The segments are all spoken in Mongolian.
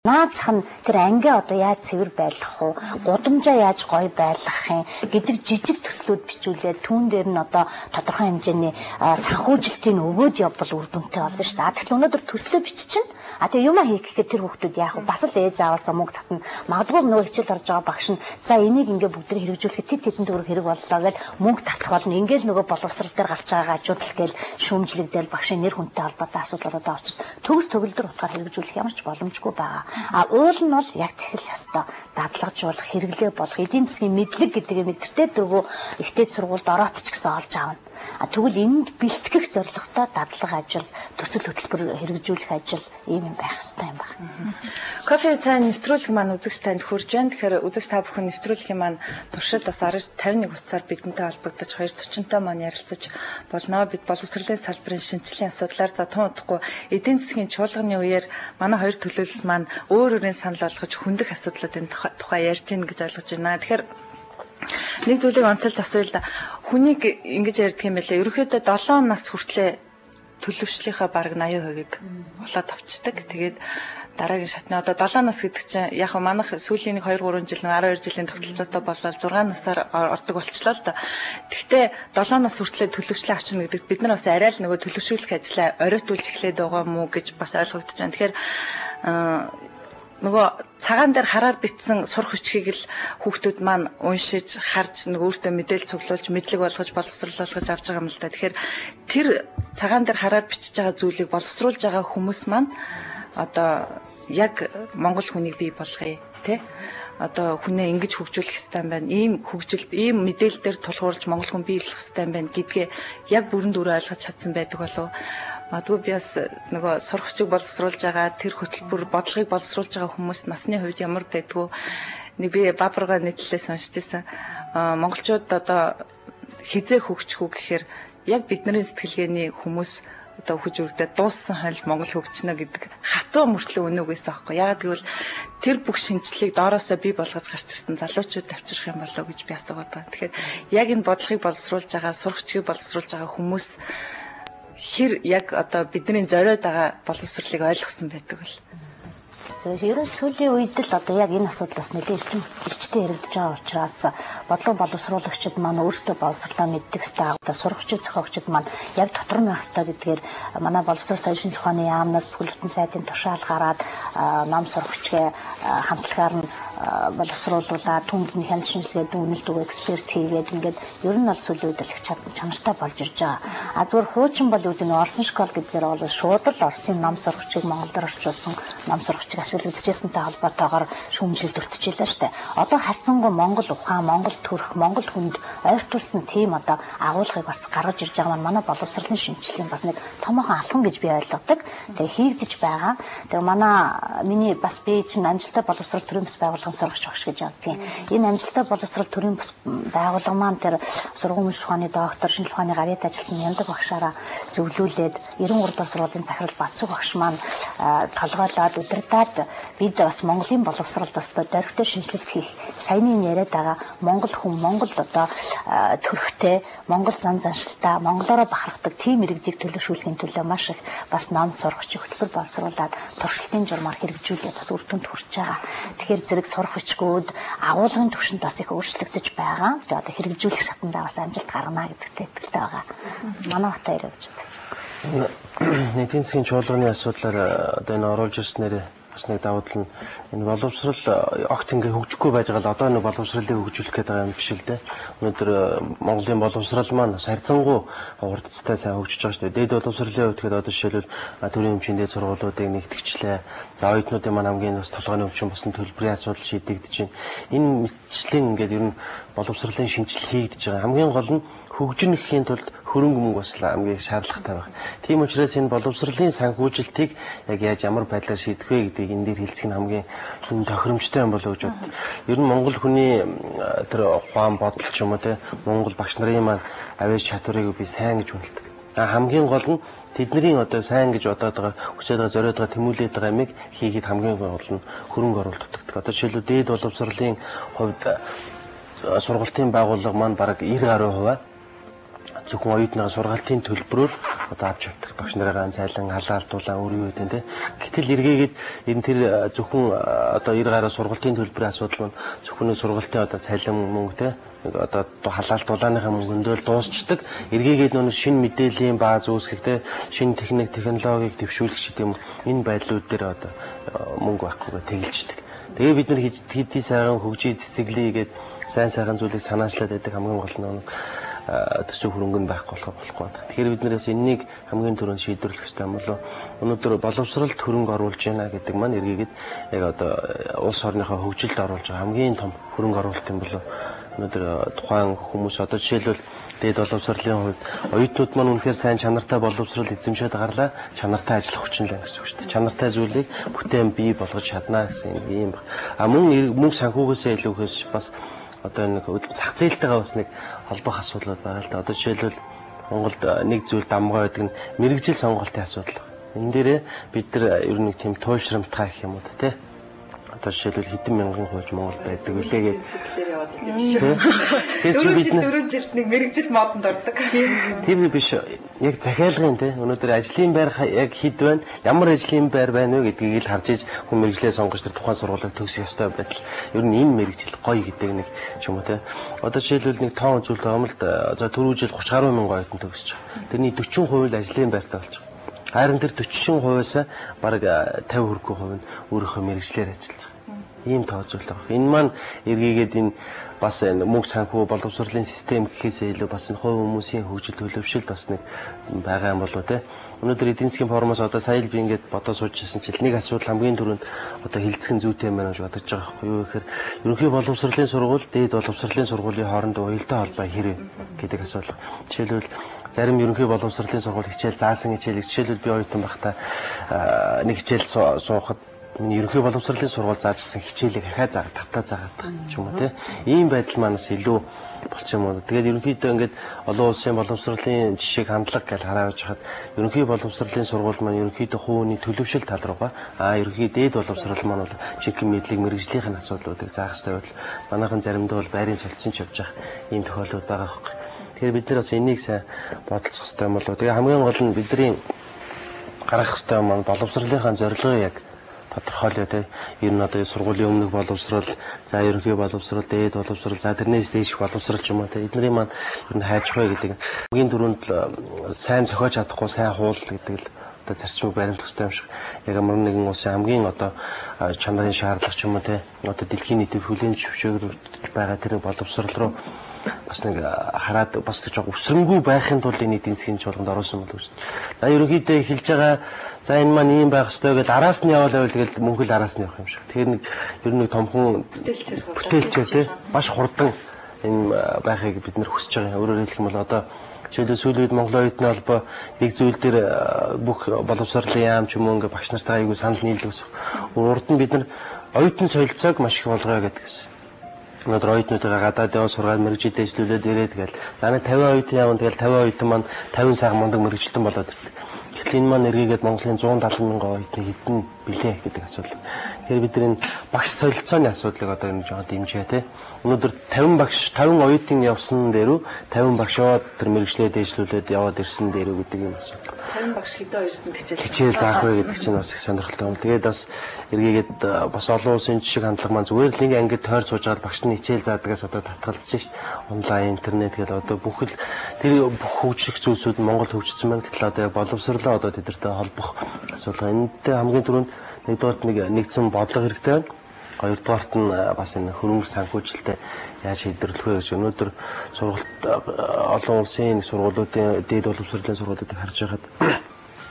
Наацх нь тэр ангиа одоо яаж цэвэр байлгах уу, гудамжаа яаж гоё байлгах юм гэдэг жижиг төслүүд бичүүлээд түүн дээр нь одоо тодорхой хэмжээний санхүүжилтийг өгөөд явбал үр дүнтэй болно шүү дээ. Тэгэхээр өнөөдөр төслөө биччихнэ. А тэгээ юмаа хийх гэхэд тэр хүүхдүүд яах вэ? Бас л ээж ааваасаа мөнгө татна. Магадгүй нөгөө хичээл орж байгаа багш нь за энийг ингээ бүгд хэрэгжүүлэхэд тэд тэдэн төгрөг хэрэг боллоо гэж мөнгө татах болно. Ингээл нөгөө боловсрал дээр гарч байгаа гажуудал гээл шүүмжлэгдэл багшийн нэр хүнтэй холбоотой асуудал болоод байгаа учраас төгс төгөлдөр утгаар хэрэгжүүлэх ямар ч боломжгүй байгаа. А уул нь бол яг тэхэл ёстой дадлагжуулах, хэрэглээ болох, эдийн засгийн мэдлэг гэдэг юм тэртээ дөрвөө ихтэй сургуульд ороот ч гэсэн олж авна. А тэгвэл энд бэлтгэх зорилготой дадлага ажил, төсөл хөтөлбөр хэрэгжүүлэх ажил ийм юм байх ёстой юм байна. Кофе цай нэвтрүүлэг маань үзэгч танд хүрж байна. Тэгэхээр үзэгч та бүхэн нэвтрүүлгийн маань туршид бас 10:51 утсаар бидэнтэй холбогдож хоёр зочинтой маань ярилцаж болно. Бид боловсролын салбарын шинжлэлийн асуудлаар за тун удахгүй эдийн засгийн чуулганы үеэр манай хоёр төлөөлөл маань өөр өөрийн санал болгож хөндөх асуудлуудын тухай ярьж гин гэж ойлгож байна. Тэгэхээр нэг зүйлийг онцолж асууя л да. Хүнийг ингэж ярьдаг юм байлаа. Ерөнхийдөө 7 нас хүртлээр төлөвшлийнхаа бараг 80%-ыг болоод авчдаг. Тэгээд дараагийн шатны одоо 7 нас гэдэг чинь яг нь манайх сүүлийн нэг 2 3 жил нэг 12 жилийн тогтолцоотой болоод 6 насаар ордог болчлоо л да. Гэхдээ 7 нас хүртлээр төлөвшлөө авчна гэдэгт бид нар бас арай л нөгөө төлөвшүүлэх ажлаа оройтуулж эхлээд байгаа мó гэж бас ойлгогдож байна. Тэгэхээр нөгөө цагаан дээр хараар битсэн сурах хүчгийг л хүүхдүүд маань уншиж, харж, нэг өөртөө мэдээлэл цуглуулж, мэдлэг болгож, боловсрол болгож авч байгаа юм л да. Тэгэхээр тэр цагаан дээр хараар бичиж байгаа зүйлийг боловсруулж байгаа хүмүүс маань одоо яг монгол хүнийг бий болгоё, тэ? Одоо хүнээ ингэж хөгжүүлэх ёстой юм байна. Ийм хөгжилд, ийм мэдээлэл дээр тулгуурлаж монгол хүн бий болох ёстой юм байна гэдгээ яг бүрэн дүрээ ойлгож чадсан байдаг болов. Магадгүй би бас нөгөө сурах хүчийг боловсруулж байгаа тэр хөтөлбөр бодлогыг боловсруулж байгаа хүмүүс насны хувьд ямар байдгүй нэг би бабаргаа нийтлэлээс уншиж байсан. Монголчууд одоо хизээ хөгжих үү гэхээр яг бидний сэтгэлгээний хүмүүс одоо хөгж үрдээ дууссан хонь Монгол хөгжнө гэдэг хатуу мөртлөө өнөөг байсан аахгүй. Яагаад гэвэл тэр бүх шинжлэлийг доороосоо бий болгож гарч ирсэн залуучууд авчрах юм болоо гэж би асуугаад байгаа. Тэгэхээр яг энэ бодлогыг боловсруулж байгаа, сурах хүчийг боловсруулж байгаа хүмүүс хэр яг одоо бидний зориод байгаа боловсролыг ойлгосон байдаг бол. Тэгэхээр ерөн сүүлийн үед л одоо яг энэ асуудал бас нэлээд элчтэй яригдж байгаа учраас бодлого боловсруулагчид маань өөрсдөө боловсрлоо мэддэг ёстой. Одоо сурагчид зохиогчид маань яг дотор нь байх ёстой гэдгээр манай боловсрол соёл шинжилгээ ухааны яамнаас бүхэл бүтэн сайдын тушаал гараад ном сурагчгээ хамтлагаар нь боловсруулуулаад түнд нь хяналт шинжилгээ дүгнэлт өгөө эксперт хийгээд ингээд ер нь бол сүүлийн үед л их чанартай болж ирж байгаа. А зүгээр хуучин бол юу гэдэг нь Орсын школ гэдгээр бол шууд л Оросын ном сурагчийг Монгол дээр орчуулсан ном сурагчийг ашиглагдчихсэнтэй холбоотойгоор шүүмжлэлд өртчихлээ шүү дээ. Одоо харьцангуй Монгол ухаан, Монгол төрх, Монгол хүнд ойртуулсан тийм одоо агуулгыг бас гаргаж ирж байгаа нь манай боловсролын шинжилгээний бас нэг томоохон алхам гэж би ойлгодог. Тэгээ хийгдэж байгаа. Тэгээ манай миний бас би чинь амжилттай боловсрол төрийн бас байгууллагын сурагч багш гэж явдгийн. Энэ амжилттай боловсрол төрийн бас байгууллага маань тэр сургуулийн ухааны доктор, шинжилгээ ухааны гарьяат ажилтны Яндаг багшаараа зөвлүүлээд 93 дугаар сургуулийн захирал Батсүг багш маань толгойлоод удирдаад бид бас Монголын боловсролд бас дөрвтэй шинжилэлт хийх саяны яриад байгаа Монгол хүн, Монгол одоо төрхтэй, Монгол зан заншилтай, монголоороо бахархдаг тийм иргэдийг төлөвшүүлэхийн төлөө маш их бас ном сурагч хөтөлбөр боловсруулад туршилтын журмаар хэрэгжүүлээд бас үр дүнд хүрч байгаа. Тэгэхээр зэрэг сурах хүчгүүд агуулгын түвшинд бас их өөрчлөгдөж байгаа. Тэгээ одоо хэрэгжүүлэх шатандаа бас амжилт гаргана гэдэгт итгэлтэй байгаа. Манай бата яриа гэж бодож байна. Эдийн засгийн чуулганы асуудлаар одоо энэ оруулж ирснээр бас нэг давуу тал нь энэ боловсрол огт ингээ хөгжихгүй байж байгаа л одоо нэг боловсролыг хөгжүүлэх гээд байгаа юм биш л дээ. Өнөөдөр Монголын боловсрол маань бас харьцангуй хурдцтай сайн хөгжиж байгаа шүү дээ. Дээд боловсролын хувьд тэгэхээр одоо жишээлбэл төрийн өмчийн дээд сургуулиудыг нэгтгэжлээ. За оюутнуудын маань хамгийн бас толгойн өвчин босон төлбөрийн асуудал шийдэгдэж байна. Энэ мэтчлэн ингээд ер нь боловсролын шинжилгээ хийгдэж байгаа. Хамгийн гол нь хөгжинөхийн тулд хөрөнгө мөнгө бас хамгийн шаардлагатай байна. Тийм учраас энэ боловсролын санхүүжилтийг яг яаж ямар байдлаар шийдэх вэ гэдгийг энэ дээр хэлцэх нь хамгийн тохиромжтой юм болоо гэж бод. Ер нь Монгол хүний тэр ухаан бодол ч юм уу те Монгол багш нарын маань авиас чадварыг би сайн гэж үнэлдэг. Хамгийн гол нь тэдний одоо сайн гэж бодоод байгаа, хүсээд байгаа, зориод байгаа, тэмүүлээд байгаа юмыг хийхэд хамгийн гол нь хөрөнгө оруулалт дутагддаг. Одоо жишээлбэл дээд боловсролын хувьд сургалтын байгууллага маань бараг 90 гаруй хувиа Зөвхөн оюутныхаа сургалтын төлбөрөөр одоо авч явдаг. Багш нарыгаа цайлан халаалтуулаа өөр юу гэдэг те. Гэтэл эргээгээд энэ тэр зөвхөн одоо 90 гаруй сургалтын төлбөрийн асуудал маань зөвхөн сургалтын одоо цалин мөнгө те одоо халаалт дулааныхаа мөнгөндөө л дуусчдаг. Эргээгээд нөө шинэ мэдээллийн бааз үүсгэх те шинэ техник технологиг дэвшүүлэх гэдэг юм энэ байдлууд дээр одоо мөнгө байхгүйгээ тэгэлждэг. Тэгээ бид нар хэдий сайхан хөгжиж цэцэглэе гээд сайн сайхан зүйлийг санаачлаад байдаг хамгийн гол нь төсөв хөрөнгө нь байхгүй болох болохгүй байна. Тэгэхээр бид нэрээс энэнийг хамгийн түрүүнд шийдвэрлэх хэрэгтэй юм болов. Өнөөдөр боловсролд хөрөнгө оруулж байна гэдэг маань эргээгээд яг одоо улс орныхоо хөгжилд оруулж байгаа хамгийн том хөрөнгө оруулалт юм болов. Өнөөдөр тухайн хүмүүс одоо жишээлбэл дээд боловсролын хувьд оюутнууд маань үнэхээр сайн чанартай боловсрол эзэмшээд гарлаа, чанартай ажиллах хүчин л гэсэн үг шүү дээ. Чанартай зүйлийг бүтээн бий болгож чадна гэсэн юм. А мөн мөнгө санхүүгээсээ илүүхээс бас одоо нэг зах зээлтэйгээ бас нэг холбох асуудлууд байгаа л да. Одоо жишээлбэл Монголд нэг зүйл дамгай байдаг нь мэргэжил сонголтын асуудал. Энэ дээрээ бид нар ер нь нэг тийм туйлшрамтгай гэх юм уу те. Одоо жишээлбэл хэдэн мянган хууч Монгол байдаг үлээ гээд яваад идэв шүү. Тэгэхээр бид 4 жилд нэг мэргэжил модонд ордог. Тэр биш яг захиалгын те өнөөдөр ажлын байр яг хэд байна, ямар ажлын байр байна вэ гэдгийг л харж иж хүн мэргэжлээ сонгож тэр тухайн сургуулийг төгсөх ёстой байдал. Ер нь энэ мэргэжил гоё гэдэг нэг ч юм уу те. Одоо жишээлбэл нэг тоон үзүүлэлт байгаа юм л да. За түрүү жил 30 гаруй мянган оюутан төгсөж байгаа. Тэрний 40% л ажлын байртай болж байгаа. Харин тэр 40%-аас бараг 50 хүрэхгүй хувь нь өөрийнхөө мэргэжлээр ажиллаж байгаа. Ийм тооцоолол байгаа. Энэ маань эргээгээд энэ бас энэ мөнгө санхүү боловсролын систем гэхээсээ илүү бас энэ хувь хүмүүсийн хөгжил төлөвшөлт бас нэг байгаа юм болов те. Өнөөдөр эдийн засгийн форумоос одоо сая л би ингээд бодоо сууж ирсэн чил нэг асуудал хамгийн түрүүнд одоо хилцэх зүйтэй юм байна гэж бодож байгаа байхгүй юу гэхээр ерөнхий боловсролын сургууль, дээд боловсролын сургуулийн хоорондоо уялдаа холбоо хэрэг гэдэг асуудал. Жишээлбэл зарим ерөнхий боловсролын сургууль хичээл заасан хичээлийг жишээлбэл би оюутан байхдаа нэг хичээл суухад миний ерөнхий боловсролын сургууль заажсэн хичээлийг ахаа заагаад тавтаа заагаад ч юм уу те. Ийм байдал маань бас илүү болчих юм уу. Тэгээд ерөнхийдөө ингээд олон улсын боловсролын жишээг хандлага гэж хараа явж хахад ерөнхий боловсролын сургууль маань ерөнхийдөө хувийн төлөвшөл тал руугаа ерөнхий дээд боловсрол маань бол жинхэнэ мэдлэг мэргэжлийнх нь асуудлуудыг заах хэрэгтэй байдал. Манайхан заримдаа бол байрын солилцсон ч явж байгаа ийм тохиолдлууд байгаа байхгүй. Тэгэхээр бид нар бас энийг сайн бодолцох хэрэгтэй юм болов. Тэгээ хамгийн гол нь бидний гаргах хэрэгтэй юм маань боловсролынхаа зорилгыг яг тодорхойлъё те. Ер нь одоо сургуулийн өмнөх боловсрол, за ерөнхий боловсрол, дээд боловсрол, за тэрнээс дээших боловсрол ч юм уу те. Эднэрийн маань ер нь хайж вэ гэдэг. Хамгийн түрүүнд сайн зохиож чадахгүй сайн хуул гэдэг л одоо зарчмыг баримтлах хэрэгтэй юм шиг. Яг ямар нэгэн улсын хамгийн одоо чанарын шаардлага ч юм уу те. Одоо дэлхийн нийтэд хүлээн зөвшөөрөгдөж байгаа тэр боловсрол руу бас нэг хараад бас нэг жоо өсрөнгүү байхын тулд энэ эдийн засгийн чуулганд оруулсан болов уу. За ерөнхийдөө эхэлж байгаа за энэ маань ийм байх ёстой гэж араас нь яваал байвал тэгэл мөнгө л араас нь явах юм шиг. Тэгэхээр нэг ер нь нэг томхон бүтээлчээр тий маш хурдан энэ байхыг бид нэр хүсэж байгаа. Өөрөөр хэлэх юм бол одоо жишээлбэл сүүлийн үед Монгол оюутны холбоо нэг зүйл дээр бүх боловсролын яам ч юм уу ингээ багш нартайгаа айгүй санал нийлдэг ус. Урд нь бид нар оюутан солилцоог маш их болгоё гэдэг гэсэн. Өнөөдөр оюутнуудыгаа гадаад яваа сургаад мэргэжил дэвшлүүлээд ирээд тэгэл за нэг 50 оюутан явна тэгэл 50 оюутан маань 50 сайхан мундаг мэргэжилтэн болоод ирдэг. Гэтэл энэ маань эргээгээд Монголын 170 мянган оюутны хэдэн билээ гэдэг асуудал. Тэгэхээр бид нар энэ багш солилцооны асуудлыг одоо энэ жоохон дэмжээ те. Өнөөдөр 50 багш 50 оюутан явсан дээрүү 50 багш яваад тэр мэргэжлээ дээшлүүлээд яваад ирсэн дээрүү гэдэг юм асуудал. 50 багш хэдэн оюутанд хичээл заах вэ гэдэг чинь бас их сонирхолтой юм. Тэгээд бас эргээгээд бас олон улсын жишг хандлага маань зүгээр л нэг ангид тойр сууж байгаа багш нь хичээл заадгаас одоо татгалзаж шít. Онлайн интернет гэдэг одоо бүх л тэр бүх хөгжих зүйлсүүд Монгол хөгжсөн байна. Гэтэл одоо яг боловсрлоо одоо тэдэртэй холбох асуудал. Энэтэй хамгийн түрүүнд нэгдүгээрт нэг нэгдсэн бодлого хэрэгтэй байна. Хоёрдугаарт нь бас энэ хөрөнгө санхүүжилтээ яаж шийдвэрлэх вэ гэж өнөөдөр сургалт олон улсын сургуулиудын дээд боловсролын сургуулиудыг харж байхад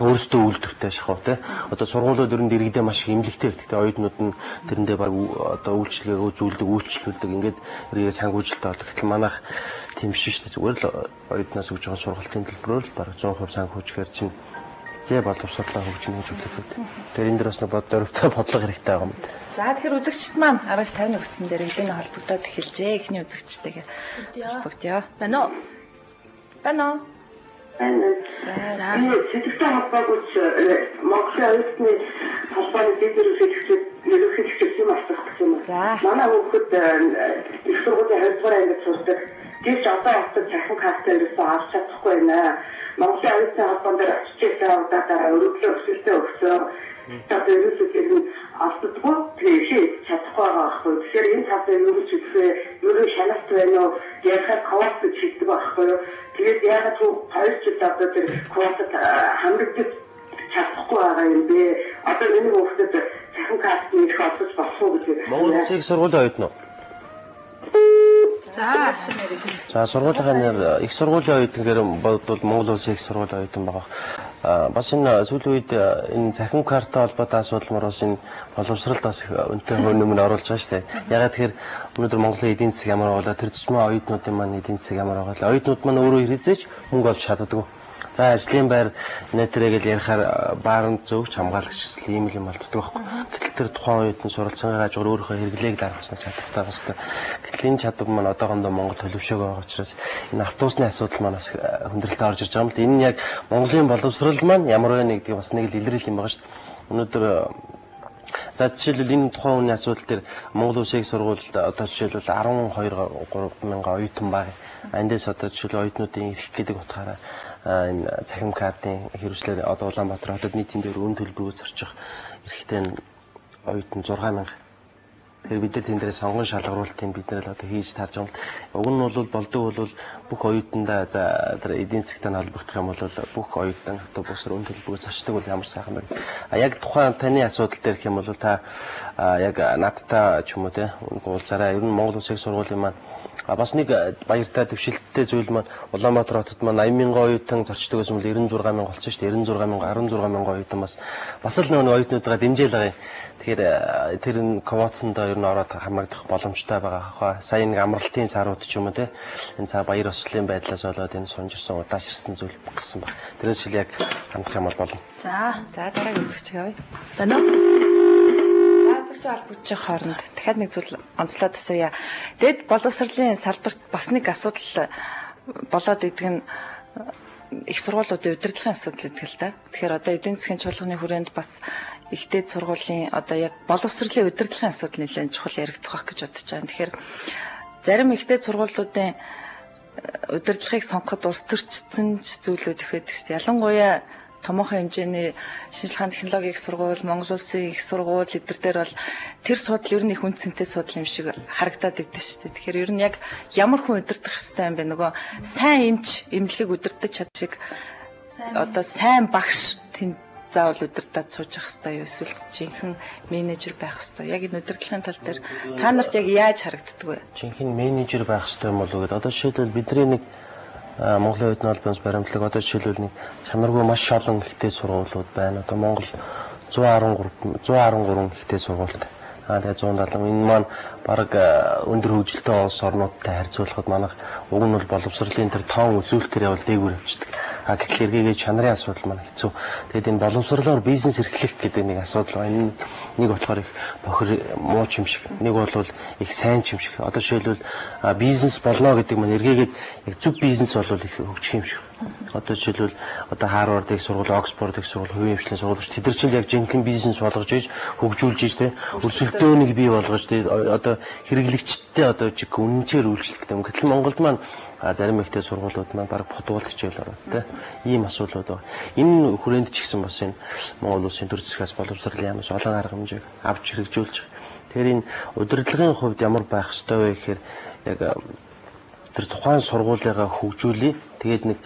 өөрсдөө үйлдвэртэй шахав те. Одоо сургуулиуд ер нь дэрэгдээ маш их эмнэлэгтэй байдаг те. Оюутнууд нь тэрэндээ баг одоо үйлчилгээг үзүүлдэг, үйлчлүүлдэг ингээд эргээ санхүүжилттэй болдог. Гэтэл манайх тийм биш шүү дээ. Зүгээр л оюутнаас өгж байгаа сургалтын төлбөрөөр л бараг 100% санхүүжихээр чинь зэ боловсрлоо хөгжинэ гэж үздэг. Тэгэхээр энэ дэр бас нэг дөрвтэй бодлого хэрэгтэй байгаа юм. За тэгэхээр үзэгчд маань 10:50 өгсөн дээр хэдийн холбогдоод эхэлжээ. Эхний үзэгчтэйгээ холбогдъё. Байна уу? Байна уу? Байна. За сэтгэлтэй холбоогүй ч Монголын оюутны холбооны дэд ерөнхийлөгчид юм асуух гэсэн юм. Манай хүүхэд их сургуулийн 20 дугаар ангид сурдаг. Гэвч одоо хотод цахим карт ерөөсөө авч чадахгүй байна. Монголын оюутны холбоон дээр очиж ирсэн удаадаараа өргөдлөө өсөлтөө өгсөн. Одоо ерөөсөө тэр нь олддоггүй. Тэгээ ихээ чадахгүй байгаа байхгүй. Тэгэхээр энэ талаар юу гэж хэлэх вэ? Өөрөө шаналт байна уу? Ярихаар квот гэж хэлдэг байхгүй юу? Тэгээд яагаад 2 жил одоо тэр квотод хамрагдаж чадахгүй байгаа юм бэ? Одоо миний хүүхдэд цахим картны их олдож болох уу гэж Монгол Улсын их сургуулийн оюутан уу? За сургуулийн нэр их сургуулийн оюутан гэхээр бодвол Монгол Улсын их сургуулийн оюутан байгаа. Бас энэ сүүлийн үед энэ цахим карттай холбоотой асуудал мөр бас энэ боловсролд бас үнэтэй хөрнөм нь оруулж байгаа шүү дээ. Ягаад тэгэхээр өнөөдөр Монголын эдийн засаг ямар байгаа вэ? Тэр зочмын оюутнуудын маань эдийн засаг ямар байгаа вэ? Оюутнууд маань өөрөө хэрэгзээч мөнгө олж чаддаггүй. За ажлын байр нэтэрэ гэж ярихаар бааранд зөвч хамгаалагч гэсэн ийм л юм болддог байхгүй. Гэтэл тэр тухайн оюутан суралцсангаа хажуугаар өөрийнхөө хэрэглээг дарах бас нэг чадвартай бас та. Гэтэл энэ чадвар маань одоохондоо Монгол төлөвшөөг байгаа учраас энэ автобусны асуудал маань бас хүндрэлтэй орж ирж байгаа юм л. Энэ нь яг Монголын боловсрол маань ямар вэ гэдгийг бас нэг л илрэл юм байгаа шүү дээ. Өнөөдөр за жишээлбэл энэ тухайн хүний асуудал дээр Монгол Улсын их сургуульд одоо жишээлбэл 12 мянган оюутан байгаа. Эндээс одоо жишээлбэл оюутнуудын эрх гэдэг утгаараа энэ цахим картын хэрэгслээр одоо Улаанбаатар хотод нийтийн дээр үн төлбөрөөр зорчих эрхтэй нь оюутан 6000. Тэгэхээр бид нар тэн дээр сонгон шалгаруулалтыг бид нар л одоо хийж таарж байгаа юм. Уг нь бол болдог бол бүх оюутандаа за тэр эдийн засгтай холбогдох юм бол бүх оюутан автобусаар үн төлбөрөөр зорчдог бол ямар сайхан бэ. А яг тухайн таны асуудал дээр гэх юм бол та яг надтай ч юм уу те уулзаарай. Ер нь Монгол Улсын их сургуулийн маань бас нэг баяртай төвшөлттэй зүйл маань Улаанбаатар хотод маань 80 мянган оюутан зорчдог байсан бол 96 мянга болсон шүү дээ. 96 мянга 16 мянган оюутан бас л нөгөө оюутнуудаа дэмжээл байгаа юм. Тэгэхээр тэр нь квотондоо ер нь ороод хамрагдах боломжтой байгаа хаа. Сая нэг амралтын сарууд ч юм уу те энэ цаа баяр ёслолын байдлаас болоод энэ сунжирсан удаашрсан зүйл гарсан баг. Тэрээс шил яг хандах юм бол болно. За дараагийн үзэгч явъя. Байна уу? Үзэгч холбогдож хооронд дахиад нэг зүйл онцлоод асууя. Дэд боловсролын салбарт бас нэг асуудал болоод идэг нь их сургуулиудын удирдлагын асуудал гэдэг л да. Тэгэхээр одоо эдийн засгийн чуулганы хүрээнд бас их дээд сургуулийн одоо яг боловсролын удирдлагын асуудал нэлээд чухал яригдах байх гэж бодож байгаа. Тэгэхээр зарим их дээд сургуулиудын удирдлагыг сонгоход улс төрчсөн зүйлүүд их байдаг шүү дээ. Ялангуяа томоохон хэмжээний шинжлэх ухааны технологийн их сургууль, Монгол Улсын их сургууль эдгээр дээр бол тэр судал ер нь их үн цэнтэй судал юм шиг харагдаад идэв шүү дээ. Тэгэхээр ер нь яг ямар хүн удирдах ёстой юм бэ? Нөгөө сайн эмч эмнэлгийг удирдах чад шиг одоо сайн багш тэнд заавал удирдаад сууж явах ёстой юу? Эсвэл жинхэнэ менежер байх ёстой. Яг энэ удирдлагын тал дээр та нарт яг яаж харагддаг вэ? Жинхэнэ менежер байх ёстой юм болов уу гэдээ. Одоо жишээлбэл бидний нэг Монголын оюутны холбооноос баримтлаг одоо жишээлбэл нэг чанаргүй маш олон ихтэй сургуулиуд байна. Одоо Монгол 113 ихтэй сургуультай. Тэгээ 170 энэ маань бараг өндөр хөгжилтэй улс орнуудтай харьцуулахад манайх уг нь бол боловсролын тэр тоон үзүүлэлтээр явал дээгүүр явчихдаг. Гэтэл эргээгээ чанарын асуудал маань хэцүү. Тэгээд энэ боловсролоор бизнес эрхлэх гэдэг нэг асуудал байна. Энэ нэг болохоор их бохир муу юм шиг, нэг бол их сайн юм шиг. Одоо жишээлбэл бизнес болно гэдэг маань эргээгээд яг зөв бизнес бол их хөгжих юм шиг. Одоо жишээлбэл одоо Харвард их сургууль, Оксфорд их сургууль, хувийн хвшлийн сургууль тэд нар чинь яг жинхэнэ бизнес болгож иж хөгжүүлж иж тэ өрсөлдөөнийг бий болгож тэ одоо хэрэглэгчдтэй одоо жиг үнэнчээр үйлчлэх гэдэг юм. Гэтэл Монголд маань зарим ихтэй сургуулиуд маань бараг подвол хичээл ороод тэ ийм асуудлууд байгаа. Энэ хүрээнд ч гэсэн бас энэ Монгол Улсын төр засгаас боловсролын яамаас олон арга хэмжээг авч хэрэгжүүлж байгаа. Тэгэхээр энэ удирдлагын хувьд ямар байх ёстой вэ гэхээр яг тэр тухайн сургуулигаа хөгжүүлье. Тэгээд нэг